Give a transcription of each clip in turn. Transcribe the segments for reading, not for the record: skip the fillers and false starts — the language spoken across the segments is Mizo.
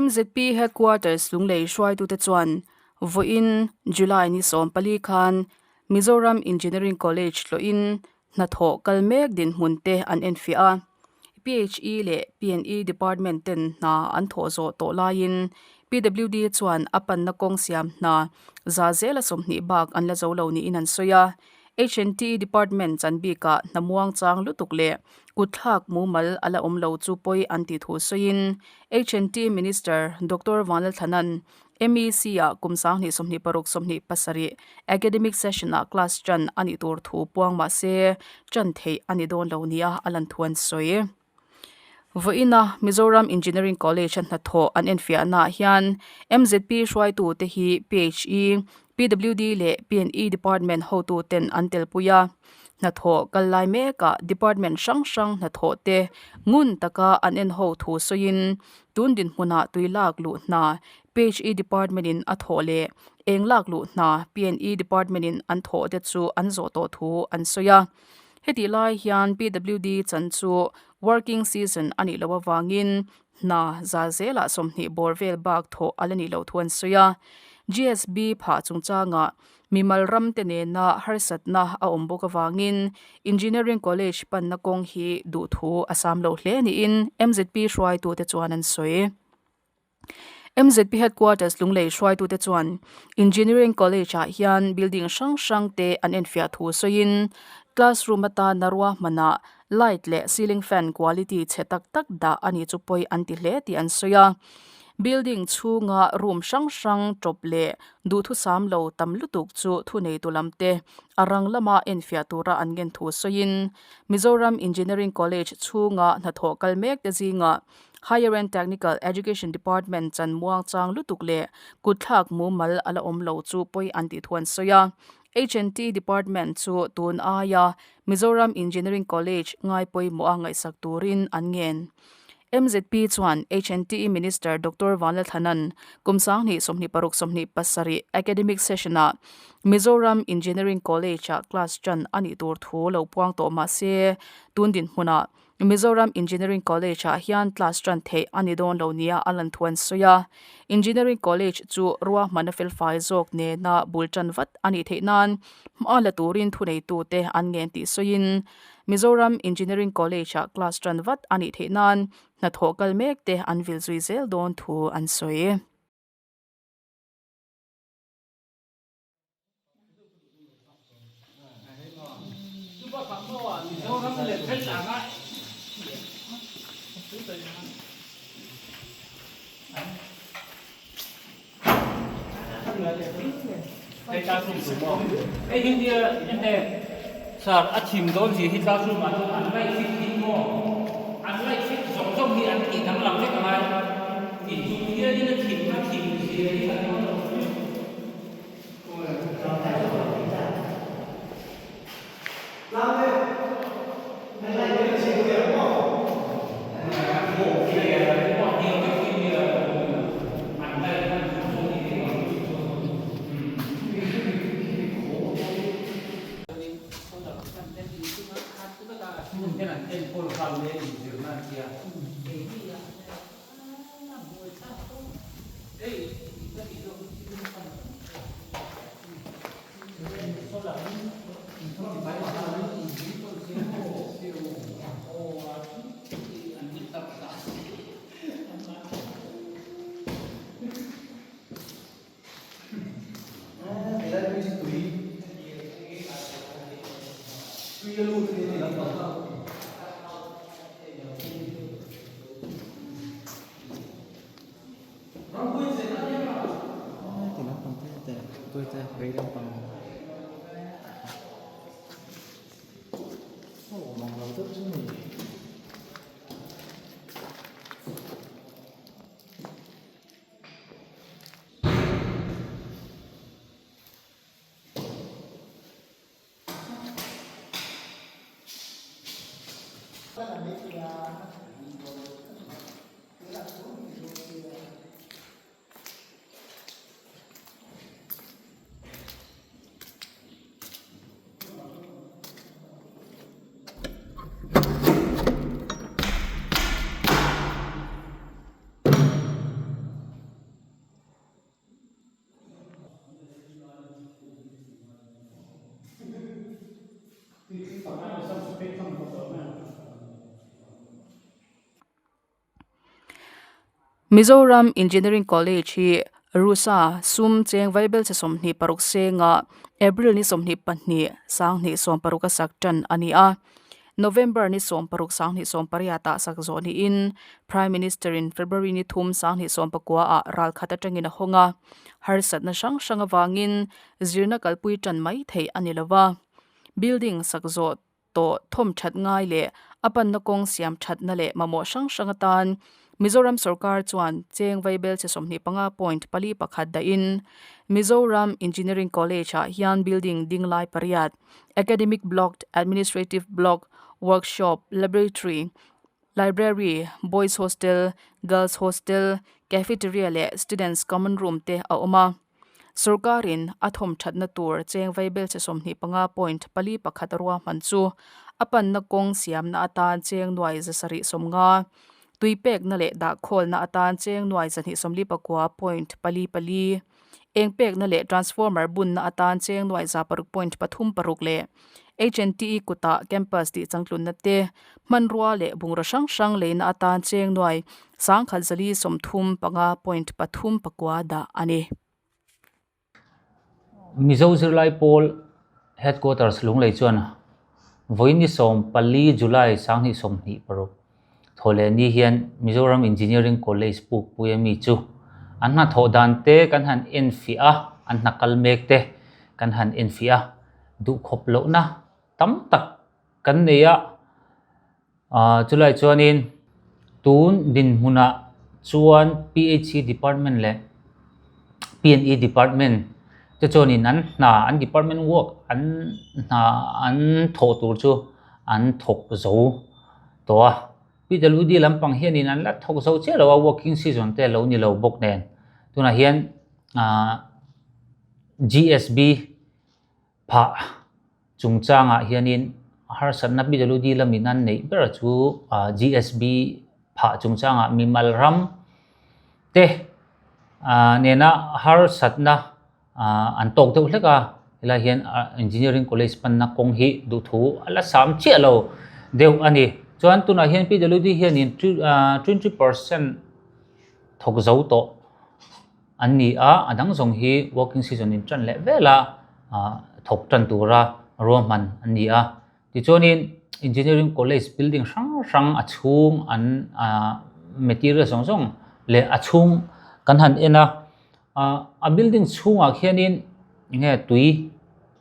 MZP Headquarters Lunglei hruaitute chuan vawiin July ni 14 khan Mizoram Engineering College tlawhin hnathawh kal mek dinhmun te an enfiah a. PHE leh PNE Department ten hna an thawh zawh tawh laiin PWD chuan a panna kawng siam hna za zela 20 bak an la zo lo niin an sawi a. HNT Department chan bikah hna muang chang lutuk leh kutthlak mumal a la awm lo chu pawi an tih thu sawiin HNT Minister Doctor Vanlalthlana'n MEC-ah kum 2026 27 academic session-ah class ṭan a nih tur thu puang mah se ṭan theih a ni dawn lo nia a lan thu an sawi. Vawiina Mizoram Engineering College-a hnathawh an enfiahnaah hian MZP hruaitute hi PHE, PWD leh PNE Department hotuten an telpui a. Hnathawh kal lai mekah department hrang hrang hnathawh te ngun taka an en ho thu sawiin tun dinhmunah tui lak luh hna PHE Department-in a thawh leh eng lak luh hna PNE Department-in an thawh te chu an zawh tawh thu an sawi a. Hetih lai hian PWD chan chu working season a nih loh avangin hna za zelah 20 bawr vel bak thawh a la nih loh thu an sawi a. GSB phah chungchangah mimal ram te nena harsatna a awm bawk avangin Engineering College panna kawng hi duhthu a sam lo hle niin MZP hruaitute chuan an sawi. MZP Headquarters Lunglei hruaitute chuan Engineering College-ah hian building hrang hrang te an enfiah thu sawiin classroom atana ruahmanah light leh ceiling fan quality chhe tak tak dah a ni chu pawi an ti hle tih an sawi a. Building chhunga room hrang hrang tawp leh duhthusam lo tam lutuk chu thuneitu lam te a rang lama enfiah tura an ngen thu sawiin Mizoram Engineering College chhunga hnathawh kal mek te zingah Higher and Technical Education Department chan muang chang lutuk leh kutthlak mumal a la awm lo chu pawi an tih thu an sawi a. HNT Department chu tun aia Mizoram Engineering College ngai pawimawh a ngaihsak turin an ngen. MZP chuan HNT Minister Doctor Vanlalthanan kum 2026 27 academic session-ah Mizoram Engineering College-ah class ṭan a nih tur thu lo puang tawh mah se tun dinhmunah Mizoram Engineering College-ah hian class ṭan theih a ni dawn lo nia a lan thu an sawi a. Engineering College chu ruahmanna felfai zawk nena bul ṭan vat a nih theih nan hma la turin thuneitute an ngen tih sawiin Mizoram Engineering College-ah class ṭan vat a nih theih nan hnathawh kal mekte an vil zui zel dawn thu an sawi. Hei hi nia enge sir a thim dawn zia hi classroom ah chuan an light fit hi maw an light fit zawng zawng hi an tih danglam vek a ngai tih chung hianin a thim a thim zia hi an awm lo. Ti lampang te te tui te vei lampang a awm ang lo deuh chu ni. Mizoram Engineering College hi Rusa sum cheng vaibelchhe 26 senga April ni 22 sanghnih 16 a sak tan a ni a. November ni 16 sanghnih 18 ah sak zawh niin Prime Minister in February ni thum sanghnih 19 ah ralkhat atangin a hawng a. Harsatna hrang hrang avangin zirna kalpui tan mai theih a ni lova. Building sak zawh tawh thawm that ngai leh a panna kawng siam thatna leh mamawh hrang hrang atan Mizoram sorkar chuan cheng vaibelchhe 25.41 dahin Mizoram Engineering College ah hian building ding lai pariat, Academic Block, Administrative Block, Workshop, Laboratory, Library, Boys Hostel, Girls Hostel, Cafeteria leh Students Common Room te a awm a. Sorkarin a thawm thatna tur cheng vaibelchhe 25.41 ruahman chu a panna kawng siamna atan cheng nuai 750, tui pekna leh dahkhawlna atan cheng nuai 249.44, eng pekna leh transformer bunna atan cheng nuai 6.36 leh HNTE kutah campus tih changtlunna te, hmanrua leh bungraw hrang hrang leina atan cheng nuai 1435.39 dah a ni. Mizo Zirlai Pawl Headquarters Lunglei chuan vawiin ni 14 July 2026 thawhleh ni hian Mizoram Engineering College pukpui a mi chu an hnathawh dan te kan han enfiah a, an hna kal mek te kan han enfiah a, duhkhawp lohna tam tak kan nei a. Chulai chuanin tun dinhmunah chuan PHE department leh PNE department te chuanin an hna an department work an hna an thawh tur chu an thawk zo tawh a. PWD lampang hianin an la thawk zo chiah lo a working season te lo ni lo bawk nen tunah hian GSB Phah chungchangah hianin harsatna PWD lamin an neih ber chu GSB phah chungchangah mimal ram te nena harsatna an tawk deuh hlek a, helai hian engineering college panna kawng hi duhthu a la sam chiah lo deuh a ni. Chuan tunah hian PWD hianin 20% thawk zo tawh. An ni a, a dang zawng hi working season in tan leh vel a thawk tan tura ruahman an ni a. Tichuanin engineering college building hrang hrang a chhung an material zawng zawng leh a chhung kan han en a, a building chhungah khianin enge tui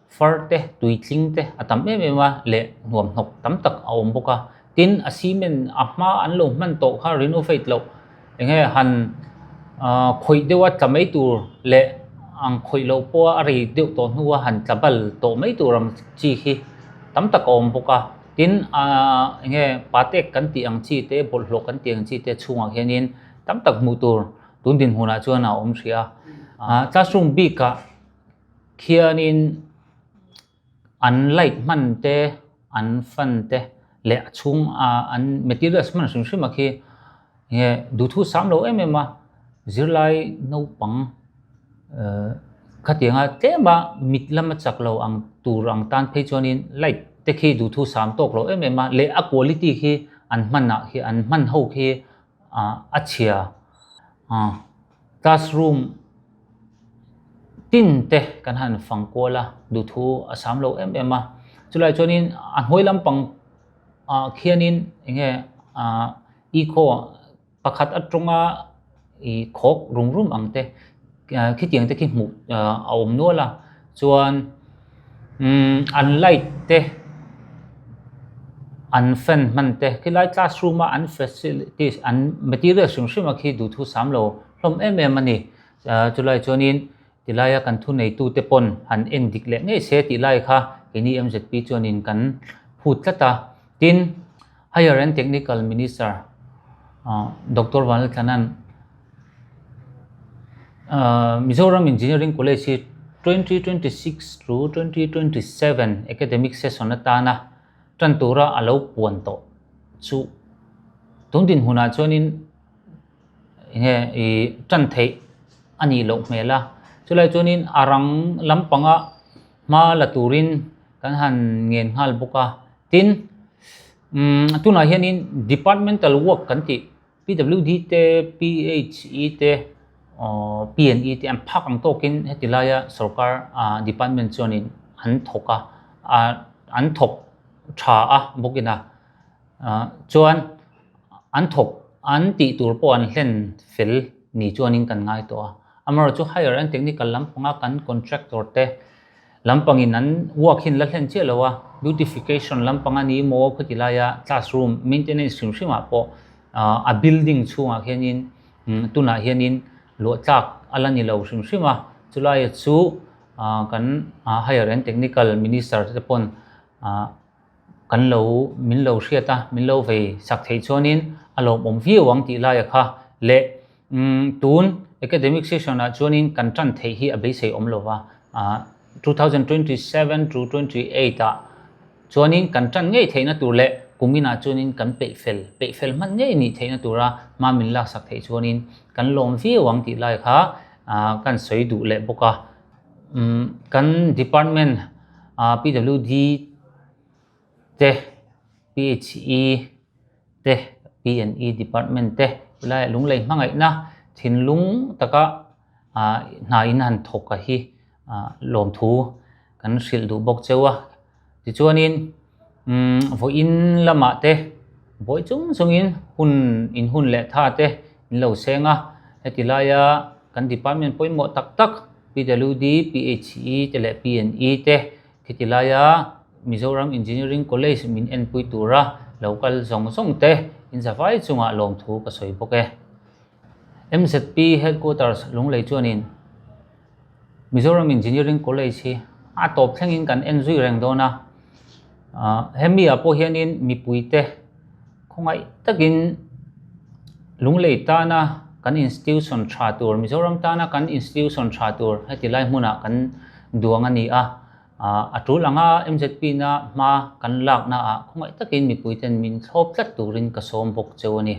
Far te, tui tling te a tam em em a leh nuam hnawk tam tak a awm bawk a. Tin, a cement a hma an lo hman tawh kha renovate loh eng nge han khawih deuh a tla mai tur leh ang khawih loh pawha a rei deuh tawh hnua han tla bal tawh mai tur ang chi khi tam tak a awm bawk a. Tin, eng nge patek kan tih ang chi te, bawlhhlawh kan tih ang chi te chhungah hianin tam tak hmuh tur tun dinhmunah chuan a awm hrih a. Classroom bikah. Khianin an light hman te an fan te leh a chhung ah an materials hman hrim hrim a khi nge duhthu sam lo em em a zirlai naupang ehh khatianga tlem a mit lama chak lo ang tur ang tan phei chuanin light te khi duhthu sam tawk lo em em a leh a quality khi an hman ah khi an hman ho khi ah a chhia ah classroom tin te kan han fang kual a duhthu a sam lo em em a chulai chuanin a hnuai lampang ah khianin eng nge ah eco pakhat atanga ih khawk rum rum ang te khitiang te khi hmuh a awm nual a chuan umm an light te an fan hman te khilai classroom a an facilities an material hrim hrim a khi duhthu sam lo hlawm em em a ni. Chulai chuanin tilaia kan thuneitute pawn han en dik leh ngei se tih lai kha keini MZP chuanin kan phut tlat a. Tin, Higher and Technical Minister Doctor Vanlalthlana'n Mizoram Engineering College hi 2026 to 2027 academic session atana tan tura a lo puan tawh chu tun dinhmunah chuanin enge ih tan theih a nih loh hmel a chulai chuanin a rang lampanga hma la turin. kan han ngen nghal bawk a. Tin, umm tunah hianin departmental work kan tih PWD te, PHE te, aww PNE te an phak ang tawkin heti laia sorkar ah department chuanin an thawk a, ah an thawk tha a bawkin a. Ah chuan an thawk an tih tur pawh an hlen fel ni chuanin kan ngai tawh a. Amaherawhchu higher and technical lampanga kan contractor te lampangin an work hi an la hlen chiah lo a, beautification lampang a ni maw khawti laia classroom maintenance hrim hrim ah pawh ah a building chhungah khianin tunah hianin luah tlak a la ni lo hrim hrim a, chulaia chu ah kan higher and technical minister te pawn ah. Kan lo min lo hriat a, min lo vei sak theih chuanin a lawmawm viau ang tih laia kha leh umm tun academic session ah chuanin kan tan theih hi a beisei awm lo va, ah 2027 to 28 ah chuanin kan tan ngei theihna tur leh kum inah chuanin kan peih fel peih fel hman ngei nih theihna tura hma min lak sak theih chuanin kan lawm viau ang tih lai kha ah kan sawi duh leh bawk a. Umm kan department ah PWD te PHE te PNE department te helaiah lunglei hmangaihna thinlung taka ah hna in han thawk a hi ah lawmthu kan hrilh duh bawk cheu a tichuanin umm vawiin lamah te buai chung chungin hun in hun leh tha te in lo seng a heti laia kan department pawimawh tak tak PWD PHE te leh PNE te Khiti laia Mizoram Engineering College min enpui tura lo kal zawng zawng te inzavai chungah lawmthu ka sawi bawk e. MZP Headquarters Lunglei chuanin Mizoram Engineering College hi a tawp thlengin kan en zui reng dawn a, hemi ah pawh hianin mipuite khawngaih takin Lunglei tana kan institution tha tur, Mizoram tana kan institution tha tur heti lai hmunah kan duang a ni a, a tul anga MZP na hma kan laknaah khawngaih takin mipuiten min thlawp tlat turin ka sawm bawk cheu a ni.